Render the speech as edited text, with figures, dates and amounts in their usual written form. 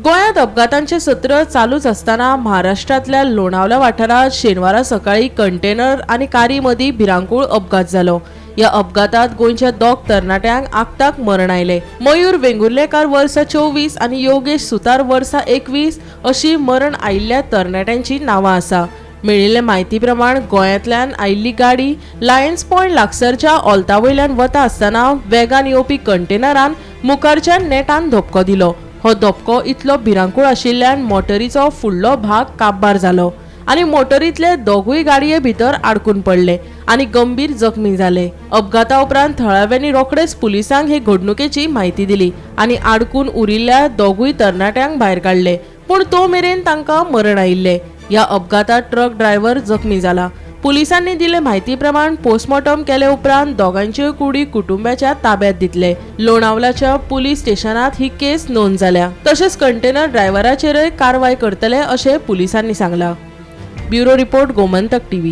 गोंयांत अपघातांचे सत्र चालूच आसतना महाराष्ट्रांतल्या लोणावला वाठारांत शेनवारा सकाळी कंटेनर आनी कारी मदीं भिरांकूळ अपघात जालो. ह्या अपघातात गोंयच्या दोग तरणाट्यांक आक्ताक मरण आयलें. मयूर वेंगुर्लेकार वर्सा 24 आनी योगेश सुतार वर्सा 21 अशी मरण आयिल्ल्या तरणाट्यांची नांवां आसा. मेळिल्ले म्हायती प्रमाण गोंयांतल्यान आयिल्ली गाडी लायन्स पॉयंट लागसरच्या ओल्ता वयल्यान वता आसतना वेगान येवपी कंटेनरान मुखारच्या नेटान धपको दिलो. हो धपको इतलो भिरांकूळ आशिल्ल्यान मोटरीचो फुडलो भाग काबार जालो आनी मोटरींतले दोगूय गाडये भितर आडकून पडले आनी गंभीर जखमी जाले. अपघाता उपरांत थळाव्यांनी रोखडेच पुलिसांक हे घडणुकेची म्हायती दिली आनी आडकून उरिल्ल्या दोगूय तरणाट्यांक भायर काडले, पूण तो मेरेन तांकां मरण आयिल्लें. ह्या अपघातात ट्रक ड्रायव्हर जखमी जाला. पुलिसांनी दिल्ले म्हायती प्रमाण पोस्टमॉर्टम केले उपरांत दोगांच्योय कुडी कुटुंबाच्या ताब्यात दितले. लोणावलाच्या पुलीस स्टेशनात ही केस नोंद जाल्या. तशेंच कंटेनर ड्रायव्हराचेरय कारवाय करतले अशें पुलिसांनी सांगलां. Bureau report, Gomantak TV.